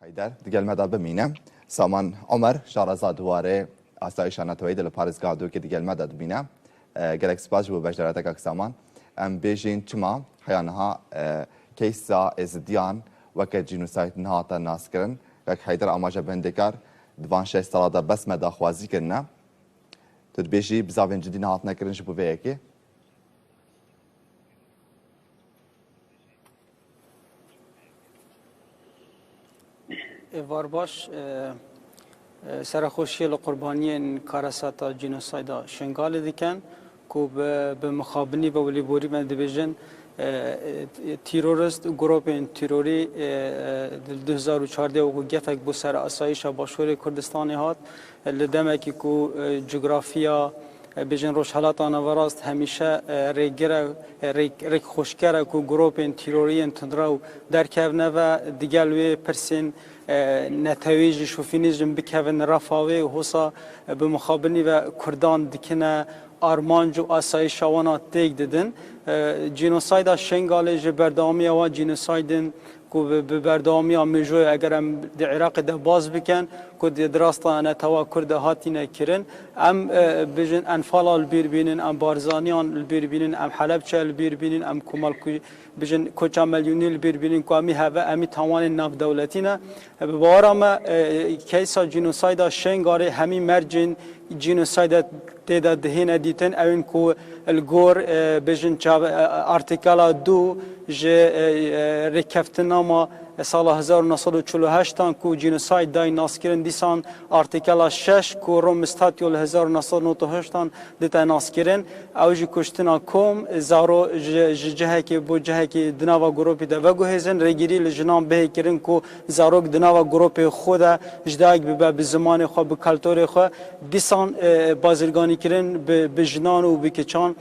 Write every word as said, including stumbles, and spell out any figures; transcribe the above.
Heyder, di gel me de bimîne. Saman Omer, şareza di warê asayîşa neteweyî de li Parêzgeha Dûkê di gel me de dibîne. E, gelek spas ji bo beşdariyeta kak Saman. Em bêjin çima heya niha, e, keysa Êzidiyan weke cînosayd nehate naskirin. Kak Heyder, amaje bendekar, di van şeş sala de bes me daxwazî kirine. Tu dibêjî bizavên cidî nehatine kirin ji bo vê yekê? Êvar baş, e, e, serexweşiyê li qurbaniyên karesata cînosayda Şingalê dikin, ku bi, bi mixabinî ve û lêborî me dibêjin, e, e, terorist û grûpên terorî, e, e, di du hezar û çardeh wekî gefek bo ser asayîşa Başûrê Kurdistanê hat, e, li demekî ku, e, cografiya, e, bêjin Rojhelata Naverast hemîşe, e, rêgir e, e, rêk-, rêkxweşker e ku grûpên terorî yên tundrew derkevne ve digel wê pirsên, e, netewî jî şofînîzm bikevin refa wê û hosa, e, bi mixabinî ve Kurdan dikine armanc û asayîşa wan a têk didin. E, cînosayda Şengalê ji berdewamiya wan cînosaydin ku bi, bi berdewamiya mêjoyê eger em di Iraqê de baz bikin, ku di, di rasta netewa Kurd de hatine kirin. Em, e, bijin Enfala li bîr bînin, em Barzaniyan li bîr bînin, em Helebçe li bîr bînin, em komal ku, bijin koça Melyûnî li bîr bînin, ku emî heve, emî tawanên navdewletî ne. E, bi bawera me, e, keysa cînosayda Şengalê hemî mercên cînosayda tê de dihêne dîtin, ew in ku li gor, e, bijin çav-, e, artikela du ji, e, e, rêkeftinama sala hezar û neh sed û çil û heşt an ku cînosayd dayî naskirin, dîsan artikela şeş ku Rom Statio li hezar û neh sed û nod û heşt an dite naskirin. Ew jî kuştina kom, zaro ji, ji cihekê bo cihekê di nava grûpî de veguhêzin, rêgirî li jinan bihê kirin ku zarok di nava grûpê xwe de ji dayik bibe bi zimanê xwe, bi kulturê xwe. Dîsan, e, bazirganîkirin bi, bi jinan û bi kiçan